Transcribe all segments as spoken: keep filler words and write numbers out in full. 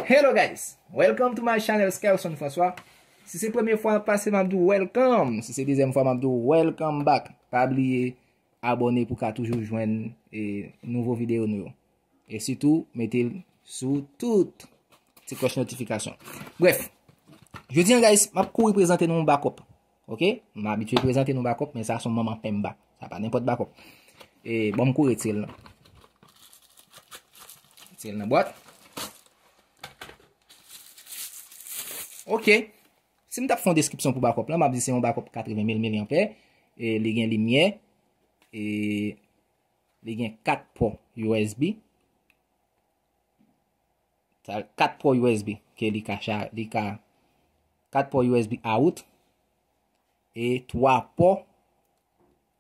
Hello guys, welcome to my channel, Skelson François. Si se premye fwa w ap pase, m ap di w welcome. Si se dezyèm fwa, m ap di w welcome back. Pa bliye abòne pou w ka toujou jwenn e, nouvo videyo nou yo. E sitou, mete l sou tout ti klòch notifikasyon. Bref, jodi a, guys, m ap kouri prezante nou yon bakòp. Ok? M abitye prezante nou bakòp, men sa se yon manman penba. Sa pa nenpòt bakòp. E bon, m kouri retire l nan. Retire l nan bwat. Ok. Si m t ap fè yon deskripsyon pou bakòp lan, m ap di se yon bakòp katreven mil milyanpè. E li gen limyè. E li gen kat pò U S B. Sa, kat pò U S B ke li ka cha-, li ka, kat pò U S B out e twa pò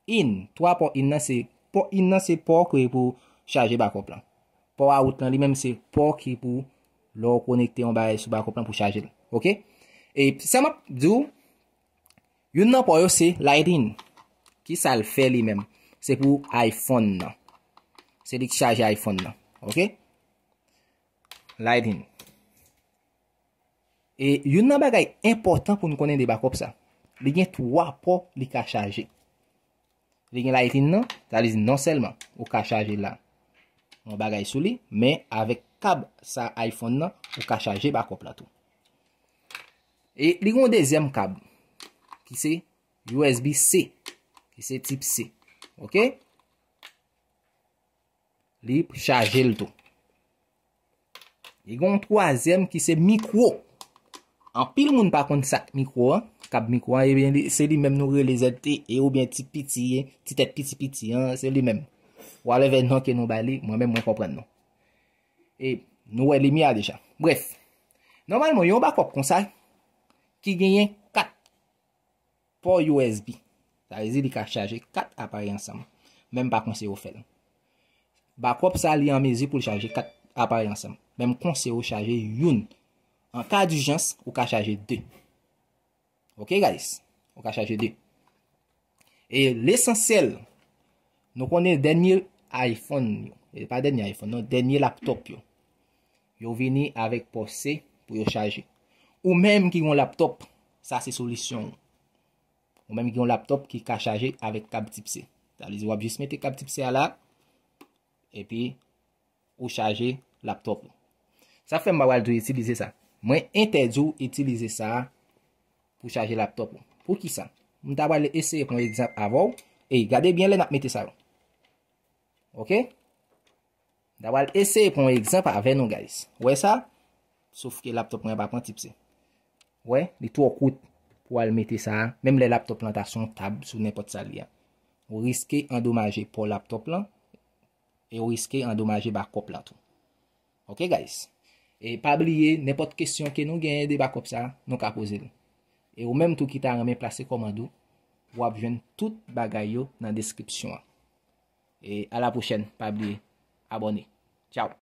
in. Twa pò in nan se, pò in nan se pò ki pou chaje bakòp lan. Pò out lan li menm se pò ki pou lè w konekte yon bagay sou bakòp lan pou chaje l. Ok? E sa m ap di w, youn nan pò yo se Lightning. Ki sa l fè li menm? Se pou iPhone nan. Se li ki chaje iPhone nan. Ok? Lightning. E youn nan bagay enpòtan pou n konnen de bakòp sa. Li gen twa pò li ka chaje. Li gen Lightning nan, sa vle di non sèlman ou ka chaje la yon bagay sou li, men avèk kab sa iPhone nan, ou ka chaje bakòp la tou. E li gen yon dezyèm kab ki se U S B C, ki se tip C. Ok? Li chaje l tou. Li gen yon twazyèm ki se mikwo. Anpil moun pa konn sa k mikwo an, kab mikwo an, ebyen, li, se li menm nou rele Z T E oubyen ti piti, ti tèt piti piti an, se li menm. Whatever non ke nou ba li, mwen menm mwen konprann non. E nou wè limyè a deja. Bref, nòmalman, yon bakòp konsa ki genyen kat pò U S B. Sa vle di li ka chaje kat aparèy ansanm. Men m pa konseye w fè l. Bakòp sa li an mezi pou l chaje kat aparèy ansanm. Men m konseye w chaje youn. An ka dijans, ou ka chaje de. Ok, guys? Ou ka chaje de. E lesansyèl, nou konnen dènye iPhone yo, e pa dènye iPhone, non, dènye laptop yo, yo vini avèk pò C pou yo chaje. Ou menm ki gen yon laptop, sa se solisyon w. Ou menm ki gen yon laptop ki ka chaje avèk kab tip C. Sa vle di w ap jis mete kab tip C a la, epi ou chaje laptop ou. Sa fè m pa pral di w itilize sa. Mwen entèdi w itilize sa pou chaje laptop ou. Poukisa? M ta pral eseye pran egzanp avè w. Ey, gade byen lè n ap mete sa yo. Ok? M ta pral eseye pran egzanp avè nou, guys. Wè sa? Sof ke laptop mwen pa pran tip C. Wè, li twò kout pou al mete sa. Menm lè laptop lan ta sou yon tab, sou nenpòt sa li a. Ou riske andomaje pò laptop lan, e ou riske andomaje bakòp lan tou. Ok, guys? E pa bliye, nenpòt kesyon ke nou genyen de bakòp sa, nou ka poze l. E ou menm tou ki ta renmen plase kòmand ou, w ap jwenn tout bagay yo nan deskripsyon an. E a la pwochèn, pa bliye, abòne. Tchao!